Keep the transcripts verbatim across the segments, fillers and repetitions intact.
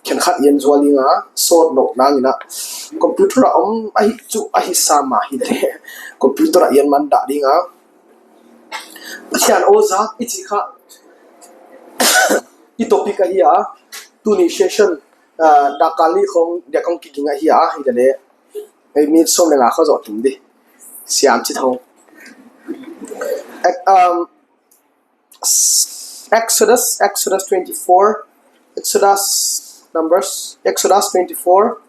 Khenkhat i en zual ding a, sawt lou nang in a. Computer a om ahi chu ahi sam a hi de. Computer a i en man dah ding a. Pathian aw zak i chih kha i topic ahi a. Tuni session, ah, dak kal nih khong dia kong kiging ahi a, hi de. Ei, minute sawm leh nga kha zoh tum di. Siam chi thong. Ek-, um, Exodus, Exodus twenty-four, Exodus, Numbers, Exodus twenty-four,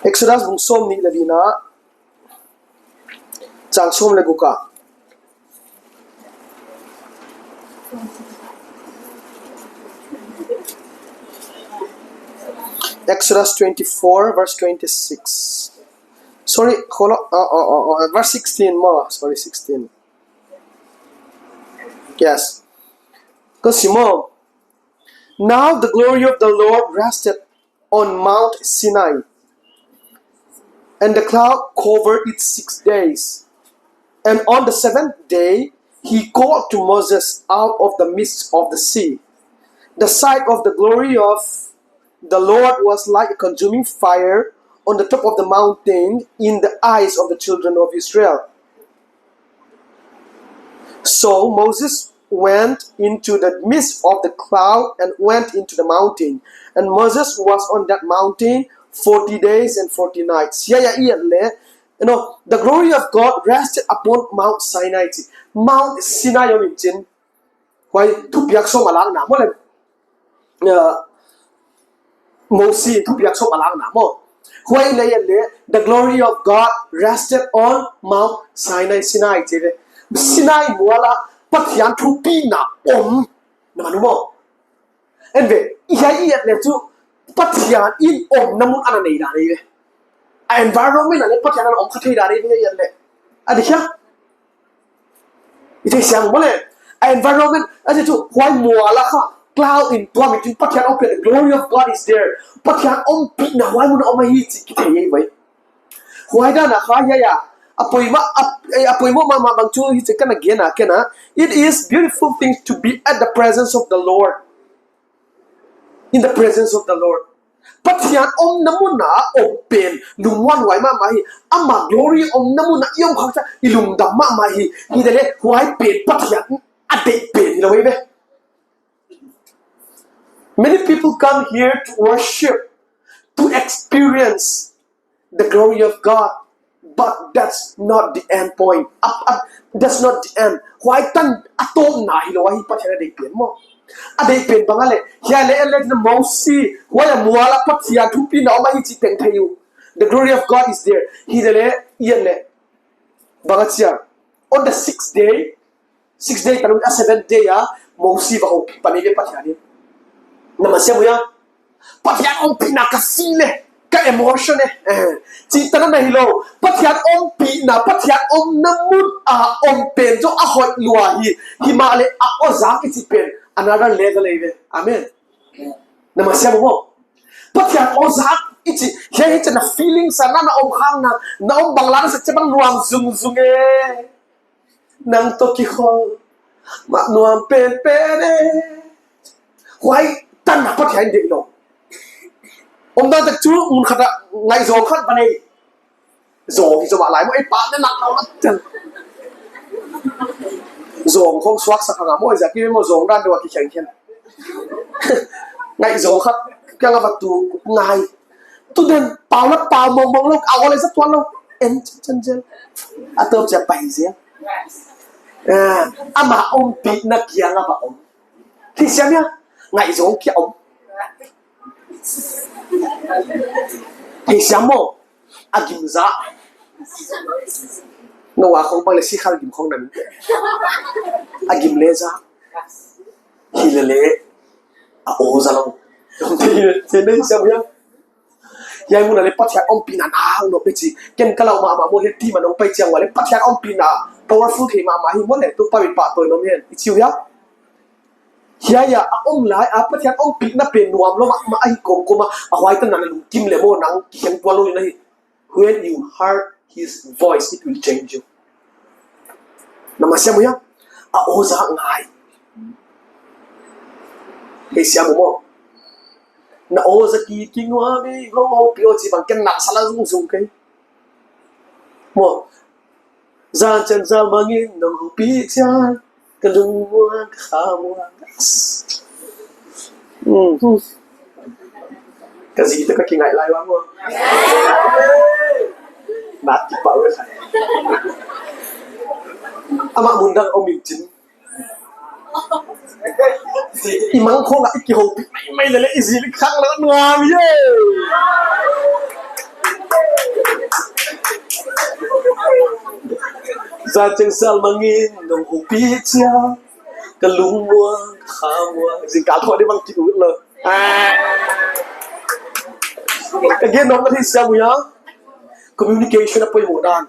Exodus bung sawmnih leh lina, chang sawm leh guk a. Exodus twenty-four, verse twenty-six. Sorry, hold on. Uh, uh, uh, uh, verse sixteen maw. Sorry, sixteen. Yes. Ka sim maw. Now the glory of the Lord rested on Mount Sinai, and the cloud covered it six days. And on the seventh day, he called to Moses out of the midst of the sea. The sight of the glory of the Lord was like a consuming fire on the top of the mountain in the eyes of the children of Israel. So Moses went into the midst of the cloud and went into the mountain. And Moses was on that mountain forty days and forty nights. Hiai a i et leh, you know, the glory of God rested upon Mount Sinai. Mount Sinai om in chin. Huai thupiak sawm a lakna maw leh. Uh, Mosi thupiak sawm a lakna maw. Huai leh, leh, the glory of God rested on Mount Sinai, Sinai chi leh. Sinai mual ah Pathian thupina om. Na mu uh maw. En ve, hiai i et leh chu Pathian in omna mun ana nei dan ahi ve. A environment ah leh Pathian ana om kha thei dan ahi ve i et leh. A di hia? I theisiam maw leh, a environment, a chih chu huai mual ah kha, cloud in tuam in chin Pathian om pen, the glory of God is there. Pathian ompihna huai mun ah om ahi chih kithei ahi ve. Huai dan a kha hiai a, a poimoh, a, a poimoh mahmah bang chu hichi kana gen a, kana. It is beautiful thing to be at the presence of the Lord. In the presence of the Lord. Pathian omna mun ah om pen lungmuanhuai mahmah hi. Ama glory omna mun ah i om khak chiang i lungdam mahmah hi. Hi de leh huai pen Pathian a deih pen hilou ve. Many people come here to worship, to experience the glory of God, but that's not the end point. Up, up, that's not the end. Huai tan a tawpna hilou ahi Pathian a deih pen maw. A deih pen bang a leh, hiai leh, leh na Mosi, huai a mual ah Pathian thupina om ahi chih teng thei uh. The glory of God is there. Hi de leh, i et leh. Bang a chia. On the sixth day, six day tan a seventh day a, Mosi va houpi pan ahi ve Pathian in. Na mu uh maw. Pathian ompihna ka si leh, ka emotion eh. Eh, chih tan a hilou. Pathian ompihna, Pathian omna mun a om pen chu a hoih lua hi. Himahleh a aw zak i chih pen another level ahi ve. Amen. Na mu uh maw. Pathian aw zak i chih, hiai hichi na feeling sa na na om khang na, na om bang la na sa che bang nuam zungzung eh. Nang toh kikhol mah nuam penpen eh. Huai tan a Pathian deih lou. Omdan tak chu mun khat ah ngaihzawng khat va nei. Zawng hi zawng a lai maw, ei pa ne nak lau nak ten. Zawng khong suaksak hang a maw, ziak i maw zawng dan deuh a kikheng khen. Ngaihzawng khat kiang a va tu ngai. Tu den, pau na pau mongmong lou, a aw leh zat tuan lou. En chen chen zel. A tawp chiang pai zel. Eh, ama ompihna kiang a va om. Theisiam hia, ngaihzawng kia om. Theisiam maw, a gim zah. Noah khong bang leh sikhal gim khong na mi. A gim leh zah. Hi leh leh. A aw zah lou. Theisiam hia. Hiai mun ah leh Pathian ompihna na hang nop leh chi. Ken ka lau mahmah maw, hiai team a nong pai chiang ua leh Pathian ompihna powerful thei mahmah hi maw leh, Toupa min pahtawi nop hen. I chi uh hia. Hiai a om lai a Pathian ompihna pen nuam lou mahmah ahi kawmkawm a, a huai tan na lungkim leh maw nang kikhen tuan lou in ahi. When you heard his voice, it will change you. Na mu uh maw, a aw zah ngai. Theisiam uh maw. Na aw za ki ki nua mi ho ho pi o chi bang ken nak sala zung zung kei. Mo. Zan chen zal mangin nong hu pi chia. Ka lung muang ka kha muang. Hmm. Ka zi te ka ki ngai lai wang mo. Na ti pa we khai. Ama mun dang o min chin. I mang khong a i ki ho pi mai mai le le i zi li khang le nuam ye. Za cheng sal mangin nong hu pi chia. Ka lung muang, ka kha muang. Zing ka tho di bang ki ut lo. Again, nong ka thi siam ya. Communication a poimoh dan.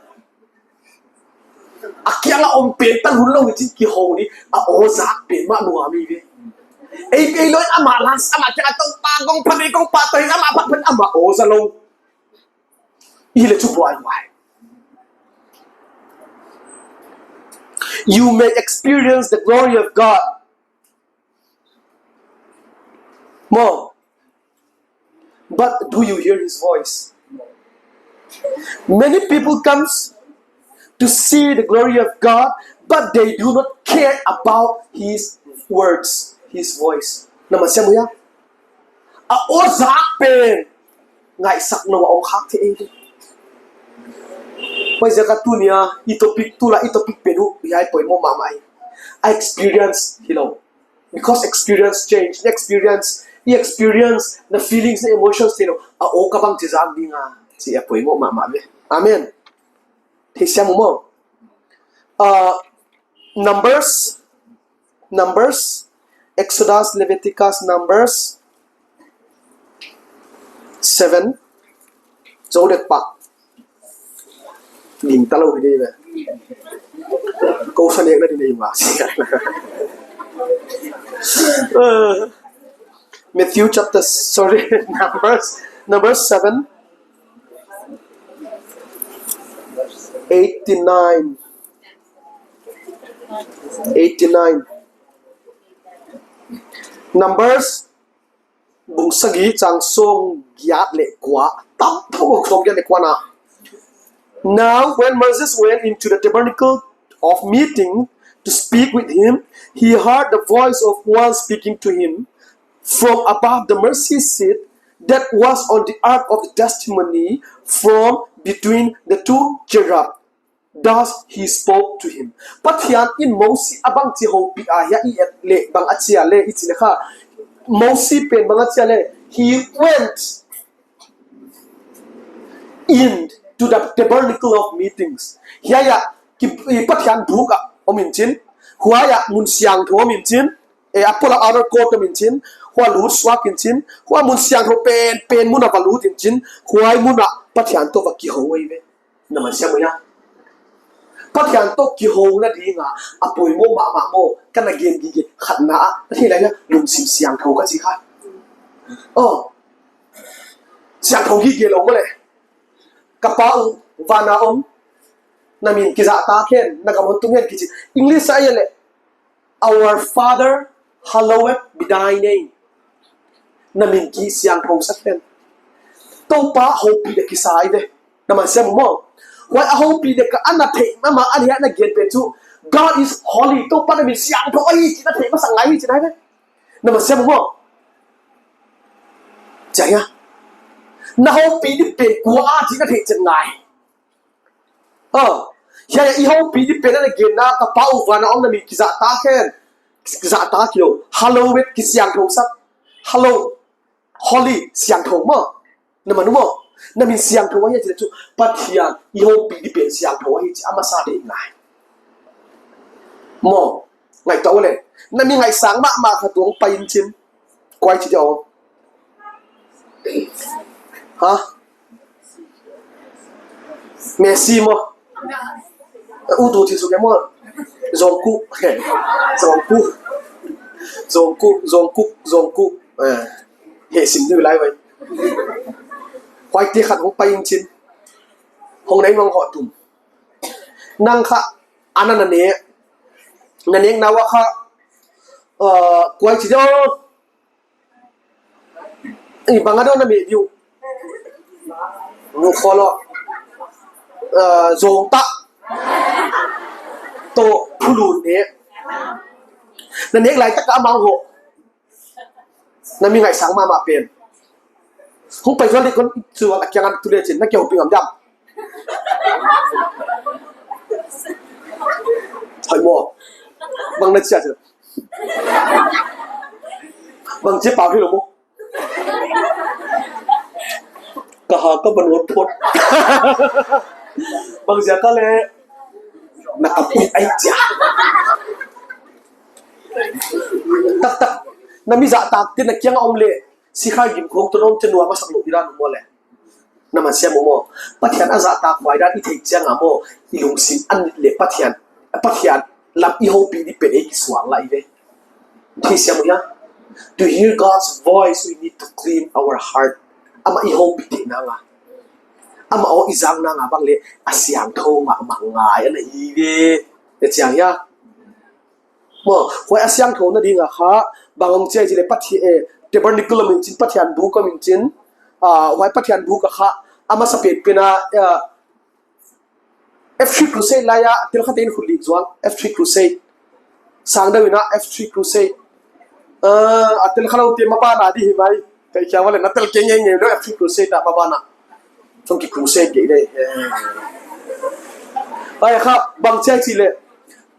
A kiang a om pen tan hun lo ni chin ki ho ni, a aw zak pen mah nuam hi ve. Ei, ei loi ama lans, ama kiang a Toupa kong phat, kong phat, ama phat phat, ama aw za lo. I le chu buai buai. You may experience the glory of God. Mo. But do you hear his voice? Many people comes to see the glory of God, but they do not care about his words, his voice. Na masiam uh hia? A aw zak pen ngaihsak nou a om khak thei ei. Huaiziak a tuni a i topic, tulai i topic pen uh hiai poimoh mahmah hi. A experience hi lo. Because experience change, experience, i experience, na feelings, na emotions thei lo. A aw ka bang chi zak ding a, chi a poimoh mahmah ve. Amen. Thei siam uh maw. Uh, Numbers, Numbers, Exodus, Leviticus, Numbers, seven. Zo dek pak. Ding ta lou hi dei ve. Kou sa nek na di nei ma. Uh, Matthew chapter, sorry, Numbers, Numbers seven, eighty-nine. Eighty-nine. Numbers bung sagih chang sawmgiat leh kua, tam thou sawmgiat leh kua na. Now, when Moses went into the tabernacle of meeting to speak with him, he heard the voice of one speaking to him from above the mercy seat that was on the ark of the testimony from between the two cherub. Thus he spoke to him. Pathian in Mosi a bang chi houpih ahia i et leh bang a chi a leh i chi leh kha. Mosi pen bang a chi a leh. He went in to the tabernacle of meetings. Hiai ah ki, i Pathian buk ah om in chin. Huai ah mun siangthou om in chin. E, a pola outer court om in chin. Huai lut suak in chin. Huai mun siangthou pen, pen mun a va lut in chin. Huai mun ah Pathian toh va kihou ei ve. Na man siam uh hia? Pathian toh kihouna ding a, a poimoh mahmah maw, ka na gen gige khatna ah, a thei lai a, lungsim siangthou ka chi kha. Oh. Siangthou gige lou maw leh. Ka Pa uh, van a om, na min kizahtak hen, na gam hon tung hen kichi. English ah a leh, Our Father, hallowed be thy name. Na min kisiangthou sak hen. Toupa houpih dek kisai de. Na man siam uh maw. Huai a houpih dek ka ana theih mahmah a hia na gen pen chu. God is holy. Toupa na min siangthou ahi chih na theih masak ngai hi chih na hi de. Na man siam uh maw. Chia hia. Na houpih dek pen kua a chih na theih chet ngai. Oh, hiai i houpih ding pen a na genna ka Pa uh van a om na min kizahtak hen. Kizahtak kilo. Hallowed kisiangthou sak. Hallow. Holy siangthou maw. Na man uh maw. Na min siangthou ahi a chih chu. Pathian i houpih ding pen siangthou ahi chih a masa dek ngai. Maw. Ngaihtuah leh. Na mi ngaihsang mahmah khat tuang pai in chin. Kuai chi dia om. Ha? Messi maw. U tu chi su ke maw. Jungkook. Jungkook. Jungkook, Jungkook, Jungkook. Eh. He sim ni lai vai. Kuai te khat hong pai in chin. Hong nei mang ho tum. Nang kha ana na ne. Na nek na wa kha. Uh, kuai chi dia. Ei, bang a dawn na meh diu. Nu kholo. Eh, zong ta. To phulun ne. Na nek lai tak a mang ho. Na mi ngaisang mahmah pen. Hong pai zual di kon zual a kiang an tu le chin na keu ping am diam. Hai mo. Bang na chia chia. Bang chia pau hi lo mo. Ka ha ka ban ot phot. Bang zia ka le. Na ka pui ai chia. Tak tak. Na mi zahtak te na kiang a om le. Sikha gim khong tu nom te nuam a sak lo i dan mo le. Na man siam mo. Pathian a zahtak huai dan i theih chiang a mo. I lungsim an le Pathian. Pathian lam i houpi di pen ei kisuang lai ve. Thei siam mo ya. To hear God's voice, we need to clean our heart. Amah i houpi te na nga. Amah aw i zang na nga bang le a siangthou mahmah ngai ana hi ve. Te chiang ya. Mo, huai a siangthou na ding a kha, bang hong chia chi le Pathian, eh, tabernacle om in chin, Pathian buk om in chin, ah, huai Pathian buk a kha, a masa pen pen a, eh, F three Crusade lai a, tel kha te in khut lik zuang, F three Crusade. Sang deuh in a, F three Crusade. Eh, a tel kha lo te ma ba na di hi mai. Kai kia wale na tel ke nge nge lo F three Crusade ta ma ba na. Thong ki Crusade ke le. Ai kha, bang chia chi le.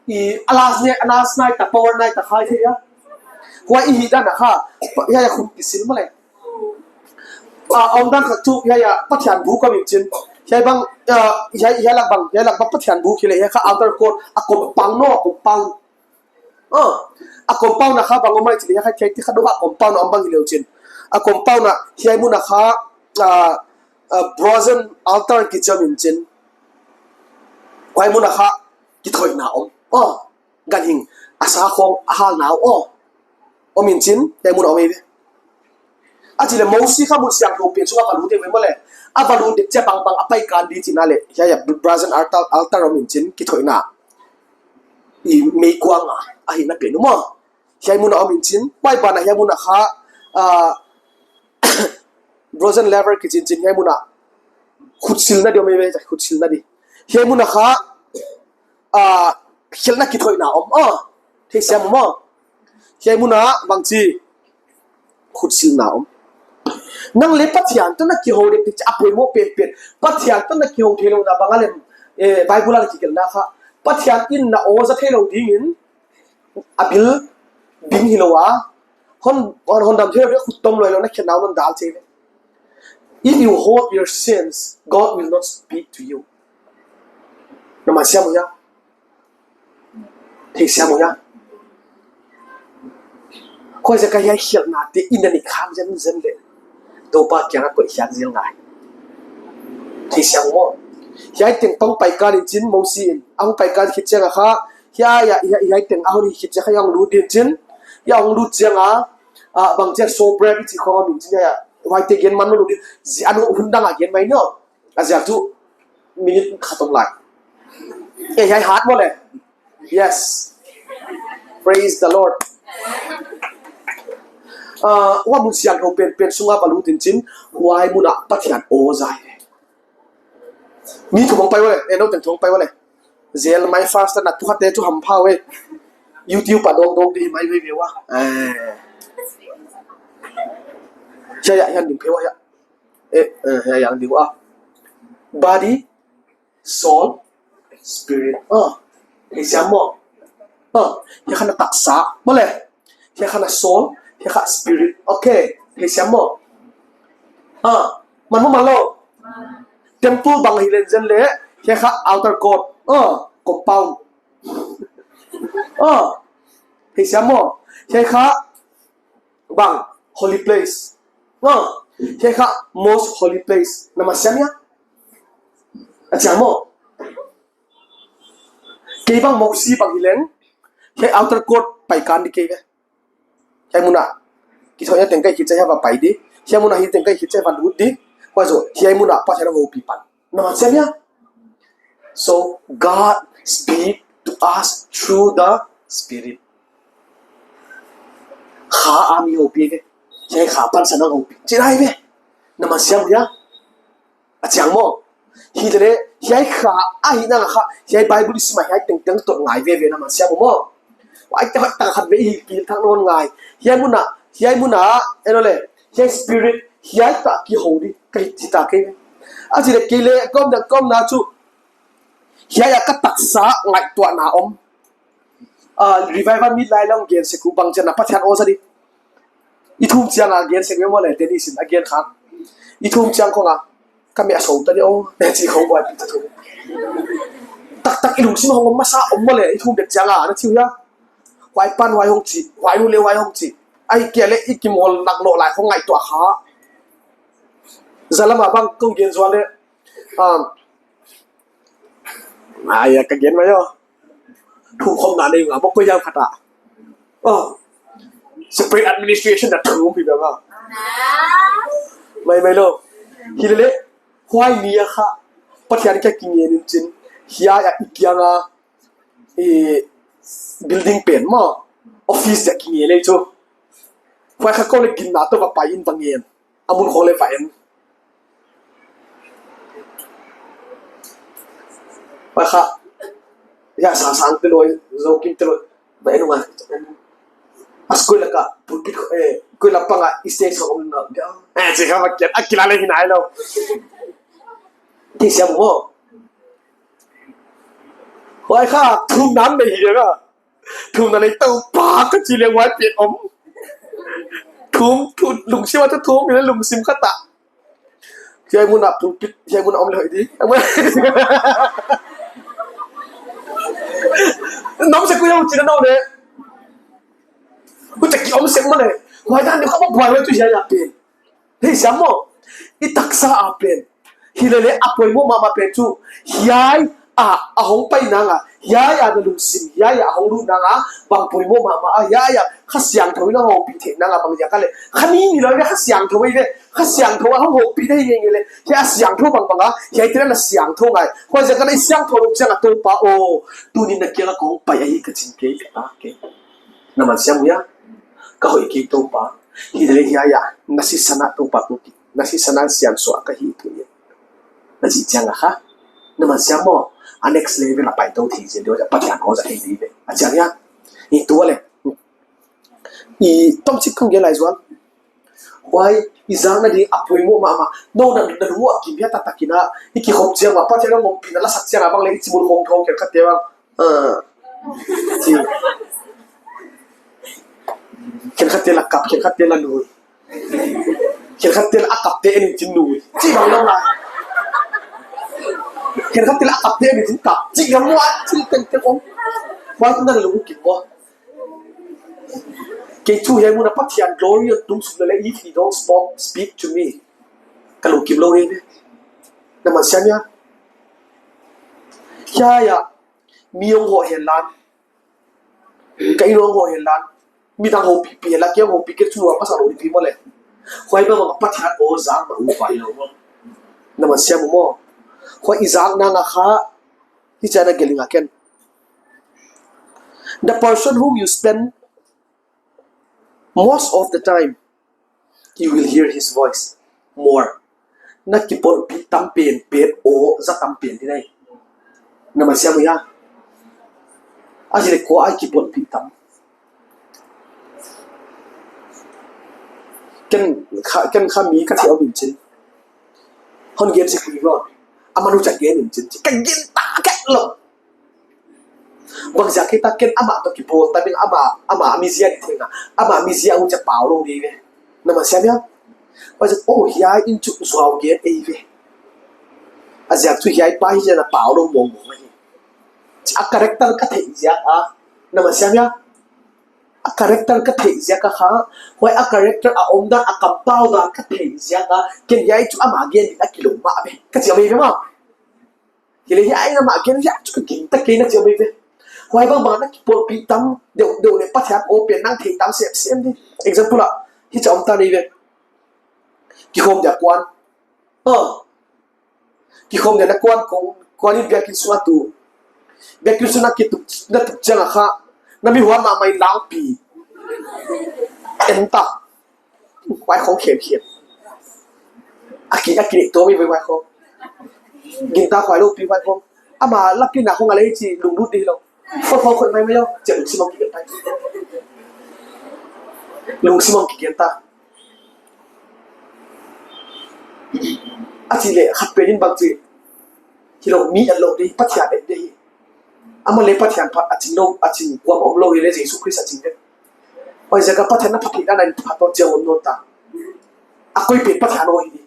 I alas ne, alas nai ta, power nai ta khai thei ya. Huai i hi dan a kha, ya ya khut kisil mo le. A, om dan kha tu, ya ya, Pathian buk om in chin. Ya bang, ya, ya, ya lak bang, ya lak bang Pathian buk hi le, ya kha outer court, a compound no, compound. Ah, a compound na kha bang om ai chi le, ya kha thei ti kha do kha compound om bang hi le chin. A compound na, ya mun na kha, a, a, brazen altar kichi om in chin. Huai mun na kha, kithoihna om. Oh, ganhing, a sa khong, a halna om. Oh, om in chin, ya mun om ei ve. A chi le Mosi kha mun siangthou pen sung a va lut te ve mo le. A va lut dek chia bang bang a pai kan di chi na le. Ya ya brazen altar, altar om in chin, kithoihna. I meikuang a, a hina pen mo. Ya mun om in chin, huai ban a ya mun a kha, ah, brazen laver kichi in chin, ya mun a. Khutsilna di om ei ve, khutsilna di. Ya mun a kha, ah, khelhna kithoihna om. Ah, thei siam mo. Ya mun a bang chi khutsilna om. Nang le Pathian toh na kihou dek dek chia a poimoh pen pen. Pathian toh na kihou thei lou na bang a lem, eh, Bible a na kigelh na kha. Pathian in na aw za thei lou ding in, a bil ding hi lou a. Hon, hon, hon dam thei lou ding khut tom lou lou na khen nau non dal che. If you hold your sins, God will not speak to you. Na man siam mo ya. Thei siam mo ya. Koi za ka ya khial na te in na ni khang zen zen le. Toupa kiang a koih khiak zel ngai. Thei siam mo. Hiai teng tong pai kan in chin Mosi in. Ang pai kan khit chiang a kha. Hiai ya, hiai, hiai teng a hon khit chiang a kha ya hong lut in chin. Ya hong lut chiang a. A, bang chia so bread i chi khong om in chin ya. Huai te gen man lut in. Zi anu hun dang a gen mai no. A ziak tu minute khat om lai. Eh, hiai hat mo le. Yes. Praise the Lord. Ah, huai mun siangthou pen, pen sung a va lut in chin, huai mun a Pathian aw za ei ve. Mi thum hong pai ua le, eh, no teng thum hong pai ua le. Zel mai fast na tu kha te chu hampha ve. YouTube a dong dong di mai ve ve ua. Eh. Ya ya, ya ding phe ua ya. Eh, eh, ya ya ding ua. Body, soul, spirit. Ah, thei siam mo. Ah, ya kha na taksa. Mo le. Ya kha na soul, ya kha spirit. Okay, thei siam mo. Ah, man mo man lou. Temple bang hi len zen le, ya kha outer court. Ah, compound. Ah, thei siam mo. Ya kha bang, holy place. No. Hiai kha most holy place. Na man siam ya. A chiang mo. Kei bang Mosi bang hi leng. Hiai outer court pai kan di kei ve. Hiai mun a. Kithoihna teng kai khit chiang a hiai va pai di. Hiai mun a hi teng kai khit chiang a hiai va lut di. Huai zoh. Hiai mun a Pathian houpi pan. Na man siam ya. So God speak to us through the Spirit. Kha a mi houpi ve. Hiai kha pansan a hong pi. Chi lai ve. Na man siam uh hia? A chiang maw. Hilele, hiai kha, ahihna kha, hiai Bible i sim a hiai tengteng toh ngai veve na man siam uh maw. Huai te hoih tak khat ve i hihpih thak nawn ngai. Hiai mun a, hiai mun a, en le, hiai spirit, hiai tak ki hou di, ka hih chi tak kei ve. A chi le kei le, kom na, kom na chu. Hiai a ka taksa ngaihtuahna om. Ah, revival mi lai lang gen sek uh bang chiang a Pathian aw za di. I thum chiang a gen sek uh maw le, Dennis in a gen kha. I thum chiang khong a, ka meh a sou ta di aw, ne chi khong buai pi ta thum. Tak tak i lungsim hong om masa om maw le, i thum dek chiang a, na chi uh hia. Huai pan huai hong chi, huai nu le huai hong chi. Ahihkeileh i kimawl nak lou lai khong ngaihtuah kha. Zalam a bang kong gen zual le. Um, Ai, ka gen mai aw. Thu khom na nei nga, bok ko yang khat a. Oh. Separate administration na thu pi ba nga. Mai, mai lou. Hilele, huai ni a kha. Pathian ka kingen in chin. Hiai a i kiang a, i building pen maw. Office a kingen le chu. Huai kha ko le ginna toh va pai in va ngen. A mun khong le va en. Huai kha. Hiai Sasang te loi, Zokim te loi. Va en ua. A school laka, pulpit, eh, school laka panga, stage kha om na. Eh, chi kha va kiat, a kila le hi nai lou. Ti siam maw. Huai kha, thum nan nei hi ka. Thum na nei Toupa ka chi leng huai pen om. Thum, thum, lungsim a thum, lungsim kha ta. Hiai mun a pulpit, hiai mun a om le hoih di. Nom se ku yau chi na no le. Ku te ki om se mo le. Huai dan ni kha ba buai tu hiai a pen. Hei siam maw, i taksa a pen. Hilele a poimoh mahmah pen chu, hiai a, a hong pai nang a, hiai a na lungsim, hiai a hong lut nang a, bang poimoh mahmah a, hiai a, Kha Siangthou in a hong pi thei nang a bang ziak a le. Kha ni ni lou le Kha Siangthou le, Kha Siangthou a hong pi thei nge le, hiai a siangthou bang bang a, hiai te na siangthou ngai. Huai ziak a le siangthou lou chiang a Toupa aw, tuni na kiang a kong pai ahi ka chin kei, ka ta kei. Na man siam uh hia, ka hoih kei Toupa. Hilele hiai a, na sisan a Toupa kong ki, na sisan a siansuah ka hi tu ni. Na chih chiang a kha, na man siam maw, a next level a pai tou thei zen deuh, Pathian aw za thei di ve. A chiang hia, i tu le. I tomchik kong gen lai zual. Huai, i zang na di a poimoh mahmah. No na, na lung a kim hia taktak in a, i kikhop chiang a, Pathian a ngompihna la sak chiang a bang le, i chimul khong thong khen khat te bang. Ah. Chi. Khenkhat te la kap, khenkhat te la nui. Khenkhat te la a kap te en in chin nui. Chi bang lou lai. Khenkhat te la a kap te en in chin kap. Chi bang lou lai, chi teng teng om. Huai na lung kim maw. Kei chu hiai mun a Pathian glory a tung suk le le, if he don't stop, speak to me. Ka lungkim lou ni. Na man siam hia. Hiai a, mi hong hoh hen lan. Ka inn hong hoh hen lan. Midang houpih pih hen la, kei hong houpih kei chu a masa lou ni pi maw le. Huai bang bang Pathian aw zang ma u pai lou maw. Na man siam uh maw. Huai i zang nang a kha. Hichi a na gelh ing a ken. The person whom you spend most of the time, you will hear his voice more. Na kipolhpih tam pen pen aw za tam pen di nai. Na man siam uh hia. A hilele kua ai kipolhpih tam. Ken kha, ken kha mi ka thei om in chin. Hon gen sek ui maw. Amah nu cha gen in chin. Ka gen ta ka lou. Bang ziak hita ken amah toh kibawl ta bing amah, amah mizia di thei na. Amah mizia uh cha pau lou di ve. Na man siam hia. Bang ziak, oh, hiai in chu zuau gen ei ve. A ziak chu hiai pa hi cha na pau lou mong mong ahi. A character ka theih ziak a. Na man siam hia. A character ka theih ziak a kha. Huai a character a omdan a kampau dan ka theih ziak a. Ken hiai chu amah gen di a kilou mah ve. Ka chi a ve ve maw. Hilele hiai na mah gen hiai chu ka gen ta kei na chi a ve ve. Huai bang bang na kipolhpih tam deuh deuh le Pathian aw pen nang thei tam sem sem di. Example a. Hichi a om ta ni ve. Kikhawm dia kuan. Oh. Kikhawm dia na kuan kong, kuan in biakin sung a tu. Biakin sung na kituk, na tuk chiang a kha. Na mi huan mahmah in langpi. En ta. Huai khong khemkhem. A ki, a ki leh tou mi ve huai khong. Gintak huai lou pi huai khong. Ama lap pi na khong a leh chi lunglut di lou. Khong khong khong mai mai lou. Chia lungsim hong kigen ta. Lungsim hong kigen ta. A chi leh khat pen in bang chi. Hilou mi a lou di, Pathian et di. Ama leh Pathian phat a ching lou, a ching kuam om lou hi leh Jesu Khrist a ching di. Huaiziak a Pathian na phat hi dan a in phat toh chiang om nawn ta. A koi pen Pathian aw hi di.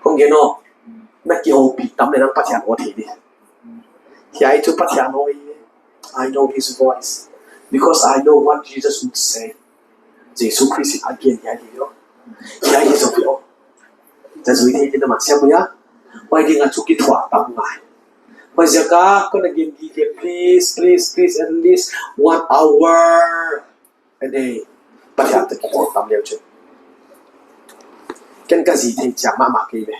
Kong gen aw. Na kihoupih tam leh nang Pathian aw thei di. Hiai chu Pathian aw hi. I know his voice. Because I know what Jesus would say. Jesu Khrist in a gen hiai hi aw. Hiai hi zou aw. Za zui thei di na masiam uh hia. Huai ding a chu kithuah tam ngai. Huaiziak a kon a gen di ke, please, please, please, at least one hour a day. Pathian toh kibawl tam leu chu. Ken ka zi thei chiang mahmah kei ve.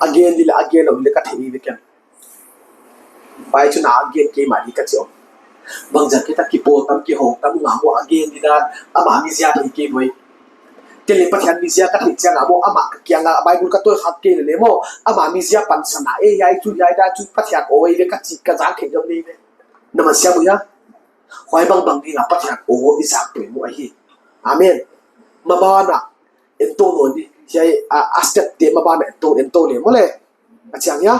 A gen di leh, a gen lou leh ka thei ve ken. Huai chu na a gen kei mah di ka chi om. Bangziak a kibawl tam, kihou tam ngam maw a gen di dan, ama mizia thei kei ve. Ken leh Pathian mizia ka theih chiang a maw, ama kiang a Bible ka tawi khat kei leh leh maw, ama mizia pansan a, eh, hiai chu, hiai dan chu Pathian aw hi ve ka chi, ka zak thei deuh nei ve. Na masiam uh hia. Huai bangbang ding a Pathian aw i zak poimoh ahi. Amen. Maban a en tou nawn di. Hiai a, a step te maban a en tou, en tou leh maw leh. A chiang hia.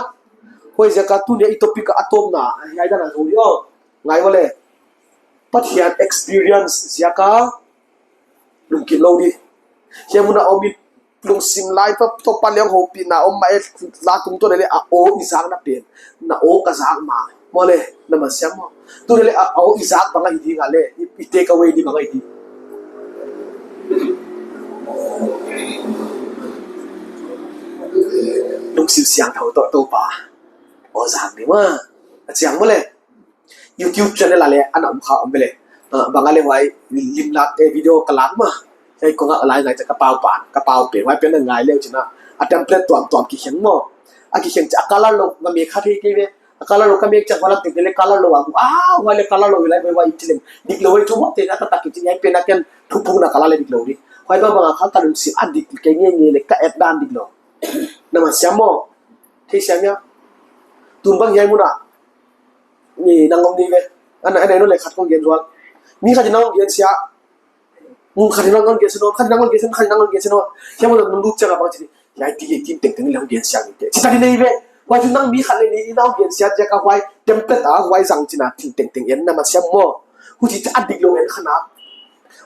Huaiziak a tuni a i topic a a tawpna, hiai dan a zou di aw. Ngai maw leh. Pathian experience ziak a lungkimlou di. Hiai mun a om in lungsim lai pa Toupa leng houpihna om mah e, la tung tou leh leh a aw i zakna pen. Na aw ka zak mah. Maw leh, na masiam maw. Tu leh leh a aw i zak bang ahi ding a leh, i, i take away di bang ahi ding. Lungsim siangthou toh Toupa aw zak di maw. A chiang maw leh. YouTube channel a leh ana om kha om ve leh. Ah, bang a leh huai lim lak te video ka lak mah. Hiai kong a lai ngai cha ka pau pan, ka pau pen, huai pen a ngai leu chin a. A template tuamtuam kikheng maw. A kikheng cha a color lou, nga mek kha thei kei ve. A color lou ka mek cha huai lak te leh color lou a mu. Ah, huai leh color lou lai huai huai i chi leng. Dik lou huai chu maw te na ka tak ki chi hiai pen a ken thuphung na color leh dik lou di. Huai bangbang a kha ka lungsim a dik kei ngeingei leh ka et dan dik lou. Na masiam maw. Thei siam hia. Tun bang hiai mun a. Ni nang om ni ve. Ana, ana, no leh khat kong gen zual. Mi khat in nang om gen sia. Mun khat in nang om gen sia no. Khat in nang om gen sia, khat in nang om gen sia no. Hiai mun a nang lut chiang a bang chi. Hiai ti, tin tengteng nang om gen sia ni te. Chi ta di nei ve. Huai chu nang mi khat leh ni nang om gen sia ziak a huai template a huai zang chin a tin tengteng en na masiam maw. Huchi cha a dik lou en kha na.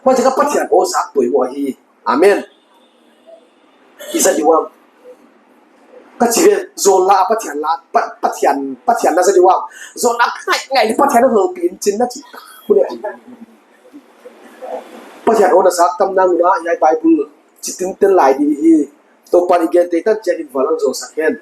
Huaiziak a Pathian aw zak poimoh ahi. Amen. I za di uam. Ka chi ve, zawl la, Pathian la, Pa-, Pathian, Pathian na za di uam. Zawl la ngai, ngai, Pathian na houpih in chin na chi. Kule. Pathian aw na zak tam nang na, hiai Bible. Chitin ten lai di hi. Toupa'n i gen te tan chiang in valang zawl sak hen.